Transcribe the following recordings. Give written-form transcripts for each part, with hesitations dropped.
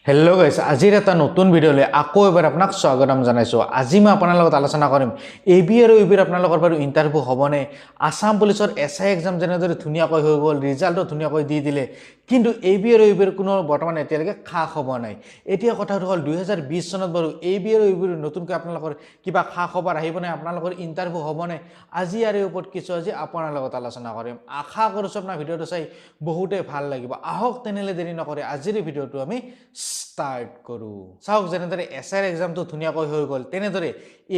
Hello' গাইছ, আজিৰ এটা নতুন ভিডিঅ'লৈ আকৌ এবাৰ আপোনাক স্বাগতম জনাইছোঁ। আজি মই আপোনাৰ লগত আলোচনা কৰিম এ বি আৰু ইউ বিৰ আপোনালোকৰ বাৰু ইণ্টাৰভিউ হ'বনে? আছাম পুলিচৰ এছ I exam যেনেদৰে ধুনীয়াকৈ হৈ গ'ল, ৰিজাল্টো ধুনীয়াকৈ দি দিলে, কিন্তু এ বি আৰু ইউ বিৰ কোনো বৰ্তমান এতিয়ালৈকে খা খবৰ নাই। এতিয়া কথাটো হ'ল, 2020 চনত বাৰু এ বি আৰু ইউ বিৰ নতুনকৈ আপোনালোকৰ কিবা খা খবৰ আহিবনে? আপোনালোকৰ ইণ্টাৰভিউ হ'বনে? আজি ইয়াৰে ওপৰত কিছু আজি আপোনাৰ লগত আলোচনা কৰিম। আশা কৰিছোঁ আপোনাৰ ভিডিঅ'টো চাই বহুতেই ভাল লাগিব। আহক তেনেহ'লে দেৰি নকৰি আজিৰ এই ভিডিঅ'টো আমি ষ্টাৰ্ট কৰোঁ। চাওক, যেনেদৰে এছ আইৰ এক্সামটো ধুনীয়াকৈ হৈ গ'ল, তেনেদৰে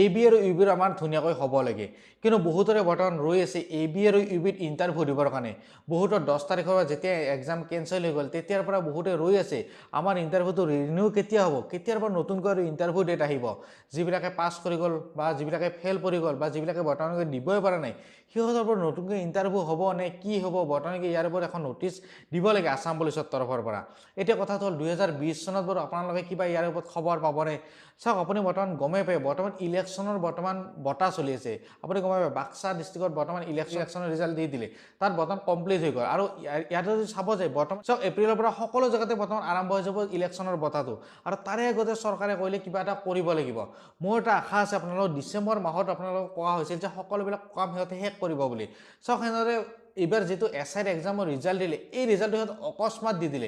এ বি আৰু ইউ বিৰ আমাৰ ধুনীয়াকৈ হ'ব লাগে। কিন্তু বহুতৰে বৰ্তমান ৰৈ আছে এ বি আৰু ইউ বিত ইণ্টাৰভিউ দিবৰ কাৰণে। বহুতৰ 10 তাৰিখৰ পৰা যেতিয়া এক্সাম কেঞ্চেল হৈ গ'ল, তেতিয়াৰ পৰা বহুতে ৰৈ আছে, আমাৰ ইণ্টাৰভিউটো ৰিনিউ কেতিয়া হ'ব, কেতিয়াৰ পৰা নতুনকৈ আৰু ইণ্টাৰভিউ ডেট আহিব। যিবিলাকে পাছ কৰি গ'ল বা যিবিলাকে ফেইল কৰি গ'ল বা যিবিলাকে বৰ্তমানলৈকে দিবই পৰা নাই, সিহঁতৰ ওপৰত নতুনকৈ ইণ্টাৰভিউ হ'ব নে কি হ'ব, বৰ্তমানলৈকে ইয়াৰ ওপৰত এখন ন'টিচ দিব লাগে আছাম পুলিচৰ তৰফৰ পৰা। এতিয়া কথাটো হ'ল, 2020 চনত বাৰু আপোনালোকে কিবা ইয়াৰ ওপৰত খবৰ পাবনে? চাওক, আপুনি বৰ্তমান গমেই পায়, বৰ্তমান ইলেকশ্যনৰ বৰ্তমান বতাহ চলি আছে। আপুনি গমেই পায়, বাক্সা ডিষ্ট্ৰিক্টত বৰ্তমান ইলেকশ্যনৰ ৰিজাল্ট দি দিলে, তাত বৰ্তমান কমপ্লিট হৈ গ'ল। আৰু ইয়াতে যদি চাব যায়, বৰ্তমান চাওক, এপ্ৰিলৰ পৰা সকলো জেগাতে বৰ্তমান আৰম্ভ হৈ যাব ইলেকশ্যনৰ বতাহটো। আৰু তাৰে আগতে চৰকাৰে কৰিলে কিবা এটা কৰিব লাগিব। মোৰ এটা আশা আছে, আপোনালোকক ডিচেম্বৰ মাহত আপোনালোকক কোৱা হৈছিল যে সকলোবিলাক কাম সিহঁতে শেষ কৰিব বুলি। চাওক, সেনেদৰে এইবাৰ যিটো এছ আইৰ এক্সামৰ ৰিজাল্ট দিলে, এই ৰিজাল্টটো সিহঁত অকস্মাত দি দিলে।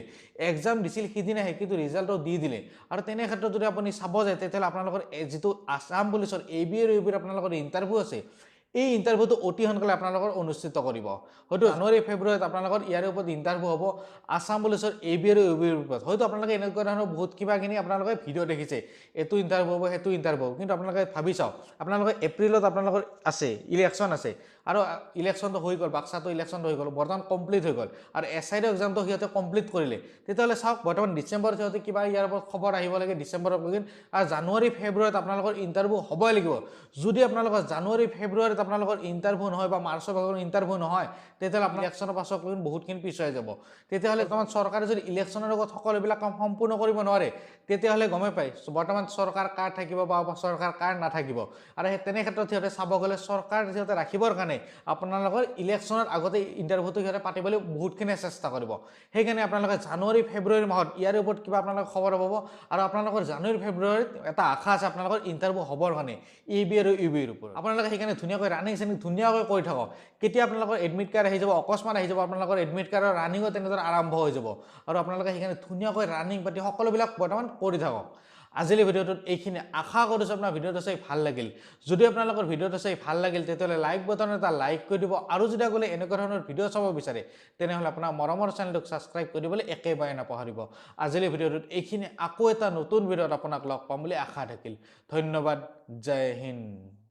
এক্সাম দিছিল সিদিনাহে, কিন্তু ৰিজাল্টটো দি দিলে। আৰু তেনে ক্ষেত্ৰত যদি আপুনি চাব যায়, তেতিয়াহ'লে আপোনালোকৰ এই যিটো আছাম পুলিচৰ এ বি আৰু ইউ বিৰ আপোনালোকৰ ইণ্টাৰভিউ আছে, এই ইণ্টাৰভিউটো অতি সোনকালে আপোনালোকৰ অনুষ্ঠিত কৰিব। হয়তো জানুৱাৰী ফেব্ৰুৱাৰীত আপোনালোকৰ ইয়াৰ ওপৰত ইণ্টাৰভিউ হ'ব আছাম পুলিচৰ এ বি আৰু ইউ বিৰ ওপৰত। হয়তো আপোনালোকে এনেকুৱা ধৰণৰ বহুত কিবাকিনি আপোনালোকে ভিডিঅ' দেখিছে, এইটো ইণ্টাৰভিউ হ'ব, সেইটো ইণ্টাৰভিউ হ'ব। কিন্তু আপোনালোকে ভাবি চাওক, আপোনালোকে এপ্ৰিলত আপোনালোকৰ আছে ইলেকশ্যন আছে আৰু ইলেকশ্যনটো হৈ গ'ল, বাক্সাটো ইলেকশ্যনটো হৈ গ'ল, বৰ্তমান কমপ্লিট হৈ গ'ল আৰু এছ আইৰ এক্সামটো সিহঁতে কমপ্লিট কৰিলে। তেতিয়াহ'লে চাওক, বৰ্তমান ডিচেম্বৰত সিহঁতে কিবা ইয়াৰ ওপৰত খবৰ আহিব লাগে ডিচেম্বৰৰ আৰু জানুৱাৰী ফেব্ৰুৱাৰীত আপোনালোকৰ ইণ্টাৰভিউ হ'বই লাগিব। যদি আপোনালোকৰ জানুৱাৰী ফেব্ৰুৱাৰীত আপোনালোকৰ ইণ্টাৰভিউ নহয় বা মাৰ্চৰ ভাগত ইণ্টাৰভিউ নহয়, তেতিয়াহ'লে আপোনাৰ ইলেকশ্যনৰ পাছত বহুতখিনি পিছুৱাই যাব। তেতিয়াহ'লে বৰ্তমান চৰকাৰে যদি ইলেকশ্যনৰ আগত সকলোবিলাক কাম সম্পূৰ্ণ কৰিব নোৱাৰে, তেতিয়াহ'লে গমেই পায় বৰ্তমান চৰকাৰ কাৰ থাকিব বা চৰকাৰ কাৰ নাথাকিব। আৰু সেই তেনে ক্ষেত্ৰত সিহঁতে চাব গ'লে চৰকাৰ সিহঁতে ৰাখিবৰ কাৰণে আপোনালোকৰ ইলেকশ্যনৰ আগতে ইণ্টাৰভিউটো সিহঁতে পাতিবলৈ বহুতখিনি চেষ্টা কৰিব। সেইকাৰণে আপোনালোকে জানুৱাৰী ফেব্ৰুৱাৰী মাহত ইয়াৰ ওপৰত কিবা আপোনালোকে খবৰ পাব। আৰু আপোনালোকৰ জানুৱাৰী ফেব্ৰুৱাৰীত এটা আশা আছে আপোনালোকৰ ইণ্টাৰভিউ হ'বৰ কাৰণে এ বি আৰু ইউ বিৰ ওপৰত। আপোনালোকে সেইকাৰণে ধুনীয়াকৈ ৰানিং চানিং ধুনীয়াকৈ কৰি থাকক। কেতিয়া আপোনালোকৰ এডমিট কাৰ্ড আহি যাব, অকস্মাত আহি যাব, আপোনালোকৰ এডমিট কাৰ্ডৰ ৰানিঙো তেনেদৰে আৰম্ভ হৈ যাব। আৰু আপোনালোকে সেইকাৰণে ধুনীয়াকৈ ৰানিং পাতি সকলোবিলাক বৰ্তমান কৰি থাকক। আজিৰ ভিডিঅ'টোত এইখিনি। আশা কৰিছোঁ আপোনাৰ ভিডিঅ'টো চাই ভাল লাগিল। যদি আপোনালোকৰ ভিডিঅ'টো চাই ভাল লাগিল, তেতিয়াহ'লে লাইক বটন এটা লাইক কৰি দিব। আৰু যদি আগলৈ এনেকুৱা ধৰণৰ ভিডিঅ' চাব বিচাৰে, তেনেহ'লে আপোনাৰ মৰমৰ চেনেলটোক ছাবস্ক্ৰাইব কৰিবলৈ একেবাৰে নাপাহৰিব। আজিৰ ভিডিঅ'টোত এইখিনি। আকৌ এটা নতুন ভিডিঅ'ত আপোনাক লগ পাম বুলি আশা থাকিল। ধন্যবাদ। জয় হিন্দ।